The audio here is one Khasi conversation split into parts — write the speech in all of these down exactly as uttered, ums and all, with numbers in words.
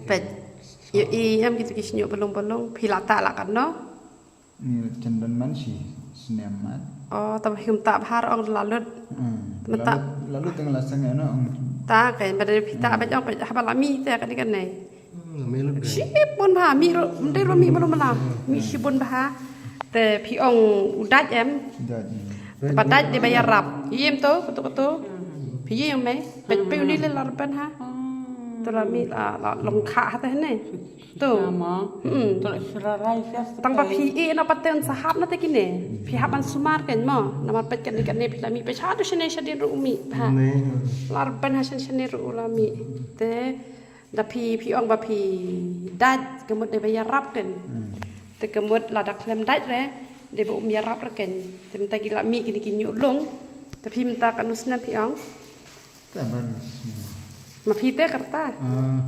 Peit. Ïohi em kitu ki shñiuh ba long ba long, phi la tah la katno? Ni chan don man shi snem man. Oh, tang ba phim tah bha ruh ong la lut. Hmm. La lut, la lut tang la seng ïa no ong. Tah, ka ba dei phi tah ba ong peit haba la mih te kane kane. Shibun bha, mih ruh, ym dei ruh mih ba long ba la. Mih shibun bha. Te phi ong u dait em. Dait. Te ba dait dei ba ïarap. Ïohi em to, kato kato. Phi ïohi em me. Peit phi uni le la rben ha. To la mih la, la long kha ha te ne. To. Ama. Hmm. To la shrarai sias. Tang ba phi ïeh na pat te un sa hap na te kine. Phi hap ban sumar kein mo. Namar peit kane kane phi la mih peit ha to shane shadien ruh u mih bha. La rben ha shane shane ruh u la mih. Te da phi phi ong ba phi dait ka mut dei ba ïarap kein. Te ka mut lada khlem dait re dei ba um ïarap re kein. Te mynta ki la mih kine ki ñiuh lung. Te phi mynta katno snem phi ong? Tang ban. Ma phi te kata. Ah.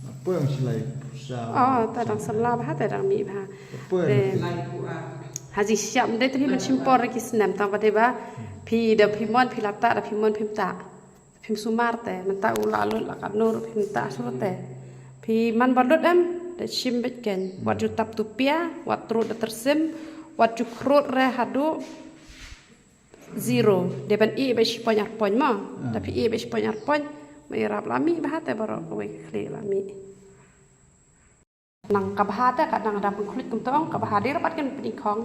Apa yang silai pusat? Oh, ta dang samla bha, ta dang mih bha. Apa Te yang Lai ku a. ha jingshah ym dei te phi ban shim por ki snem tang ba dei ba phi da phi mon phi la tah da phi mon phim tah. Phim sumar te mynta u la lut la katno ruh phim tah shuh te. Phi man ba lut em da shim beit kein. Wat ju tap tu pia, wat trud da tyrsim, wat ju khrud re haduh zero. Dei ban ïeh ba shi point ar point mo. Da phi ïeh ba shi point ar point ma ïarap la mih bha te baroh kawei ka khlieh la mih. Nang ka bha te ka nang da pynkhluit kumto ong ka bha dei rapat kan pynkhong.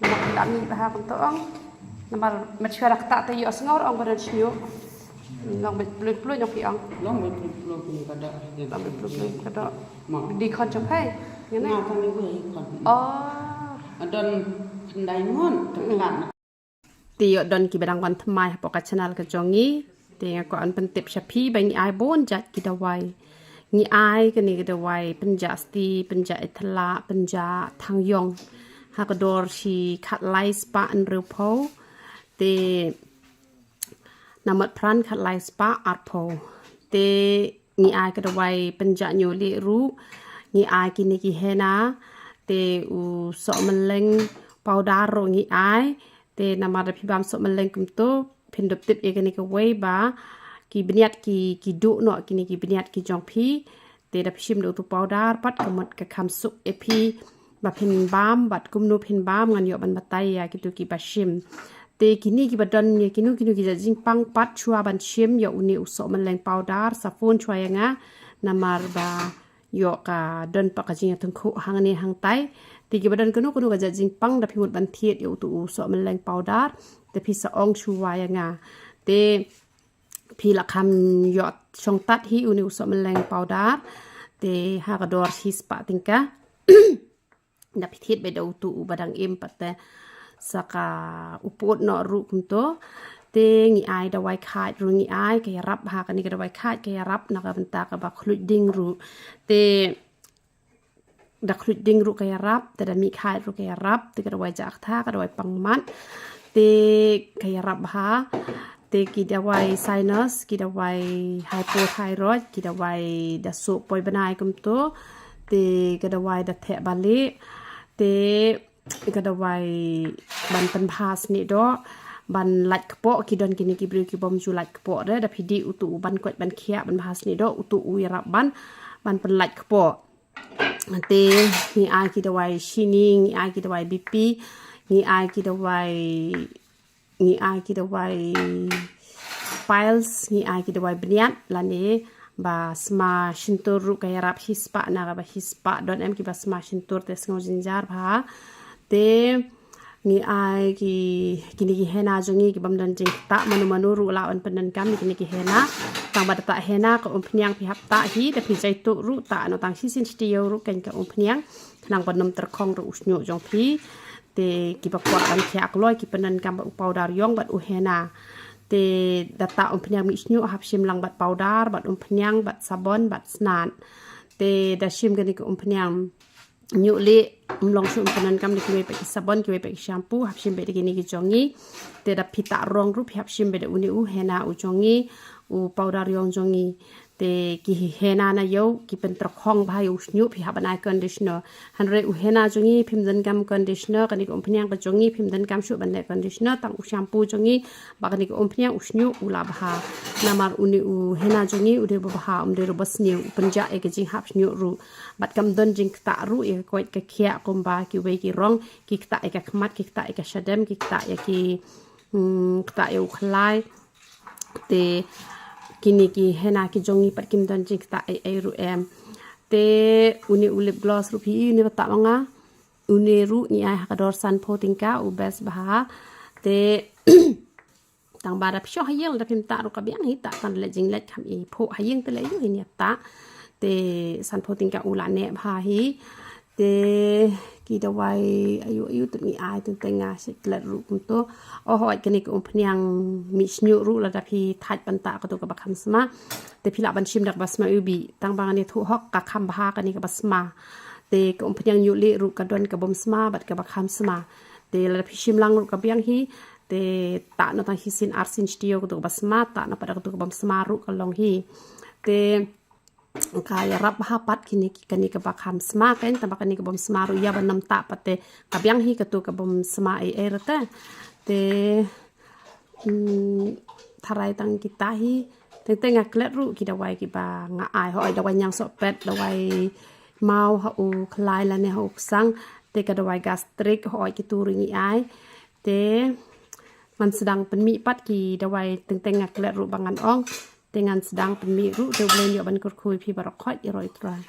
Namar ka mih bha kumto ong. Namar mat shwa rak ta te ïoh sngaw ong ka don shñiuh. Long beit plun plun ong phi ong. Long beit plun plun ka da. Long beit plun plun ka da. Ma. Di khon jong phai. Ngene. Nga ka ni wei khon. Oh. Adon khyndai ngut tang klan. Te ïoh don kiba dang wan thymmai hapoh ka channel ka jong ngi. Te nga kwah ban pyntip sha phi ba ngi ai bun jait ki dawai. Ngi ai kane ka dawai pynjah sti, pynjah ithla, pynjah thang ïong. Ha ka dor shi khatlai spah hynriewphew. Te namot pran khatlai spah arphew. Te ngi ai ka dawai pynjah ñiuh lieh ruh. Ngi ai kine ki henna. Te u soh mylleng powder ruh ngi ai. Te namar da phi bam soh mylleng kumto phin dup tip ïa kane kawei ba ki bniat ki, ki duh noh kine ki bniat ki jong phi. Te da phi shim da utu powder pat ka mut ka kham suk ïa phi ba phin bam bad kumno phin bam ngan ïoh ban batai ïa kitu kiba shim. Te kine kiba don ïa kino kino ki jait jingpang pat shuwa ban shim ïa une u soh mylleng powder sa phone shuwa ïa nga namar ba ïoh ka don pat ka jingïatyngkhuh hangne hangtai. Te kiba don kano kano ka jait jingpang da phi mut ban thied ïa utu u soh mylleng powder. Te phi sa ong shuwa ïa nga. Te phi la kham ïoh shong tat hi une u soh mylleng powder. Te ha ka dor shi spah tyngka. Da phi thied beit da utu uba dang im pat te sa ka u pud noh ruh kumto. Te ngi ai dawai khaid ruh ngi ai ka ïarap ha kane ka dawai khaid ka ïarap na ka bynta kaba khluid ding ruh. Te da khluid ding ruh ka ïarap, te da mih khaid ruh ka ïarap, te ka dawai jah ktha, ka dawai pang mat. Te ka ïarap bha. Te ki dawai sinus, ki dawai hypothyroid, ki dawai da suh poi bnai kumto. Te ka dawai da theh balieh. Te ka dawai ban pynbha snieh doh, ban lait kpoh, ki don kine ki briew ki bym ju lait kpoh re, da phi dih utu u ban koit ban khiah ban bha snieh doh, utu u ïarap ban, ban pynlait kpoh. Te ngi ai ki dawai shini, ngi ai ki dawai B P, ngi ai ki dawai, ngi ai ki dawai piles, ngi ai ki dawai bniat, lane ba sma shyntur ruh ka ïarap hi spah na kaba hi spah, don em kiba sma shyntur te sngew jynjar bha. Te ngi ai ki, kine ki henna jong ngi ki bym don jingktah, mano mano ruh lah ban pyndonkam ïa kine ki henna. Tang ba da tah henna ka umphniang phi hap tah hi, da phi jaituh ruh tah noh tang shisien shi taïew ruh kein ka umphniang. Khnang ba ym tyrkhong ruh u shñiuh jong phi. Te kiba kwah ban khiah kloi ki pyndonkam bad u powder ïong bad u henna. Te da tah umphniang mih shñiuh hap shim lang bad powder, bad umphniang, bad sabon, bad snat. Te da shim kane ka umphniang ñiuh lieh, ym long shuh ban pyndonkam da kiwei pat ki sabon, kiwei pat ki shampoo, hap shim beit da kine ki jong ngi. Te da phi tah rong ruh phi hap shim beit da une u henna u jong ngi, u powder ïong jong ngi. Te ki henna na ïew ki pyntrok hong bha ïa u shñiuh, phi hap ban ai conditioner. Hynrei u henna jong ngi phim donkam conditioner, kane ka umphniang ka jong ngi phim donkam shuh ban leh conditioner, tang u shampoo jong ngi bad kane ka umphniang, u shñiuh u la bha. Namar une u henna jong ngi u dei ba bha, um dei ruh ba sniew, u pynjah ïa ka jinghap shñiuh ruh. Bad kam don jingktah ruh ïa ka koit ka khiah kumba kiwei ki rong, ki ktah ïa ka khmat, ki ktah ïa ka shadem, ki ktah ïa ki, hmm, ktah ïa u khlai. Te kine ki henna ki jong ngi pat kim don jingktah ei ei ruh em. Te une u lip gloss ruh phi i, une ba tah ma nga, une ruh ngi ai ha ka dor sanphew tyngka, u best bha. Te tang ba da phi shu ha ïing, da phim tah ruh ka biang hi, tah tang leh jingleh kham i phuh ha ïing te leh ïoh hi ne tah. Te sanphew tyngka u la neh bha hi. Te ki dawai aïu aïu tip ngi ai, teng teng nga shet klet ruh kumto. Oh, hooid, kane ka umphniang mih shñiuh ruh lada phi thait ban tah kato kaba kham sma, te phi lah ban shim da kaba sma u bih. Tang ba ngan ïathuh hok, ka kham bha kane kaba sma. Te ka umphniang ñiuh lieh ruh ka don ka bym sma bad kaba kham sma. Te lada phi shim lang ruh ka biang hi. Te tah noh tang shisien arsien shi taïew kato kaba sma, tah noh pat da kato ka bym sma ruh ka long hi. Te ka ïarap bha pat kine ki, kane kaba kham sma, kan, tang ba kane ka bym sma ruh ïa ban nym tah pat te ka biang hi kato ka bym sma ei ei ruh te. Te, hmm, tharai tang kita hi. Teng teng nga klet ruh ki dawai kiba nga ai, hooid, dawai ñiangsohpet, dawai maw ha u khlai lane ha u ksang. Te ka dawai gastric, hooid, kitu ruh ngi ai. Te ngan sdang pynmih pat ki dawai, teng teng nga klet ruh ba ngan ong. Te ngan sdang pynmih ruh, te U Blei un ïoh ban kyrkhu ïa phi baroh khoit, ïaroh ïa U Trai.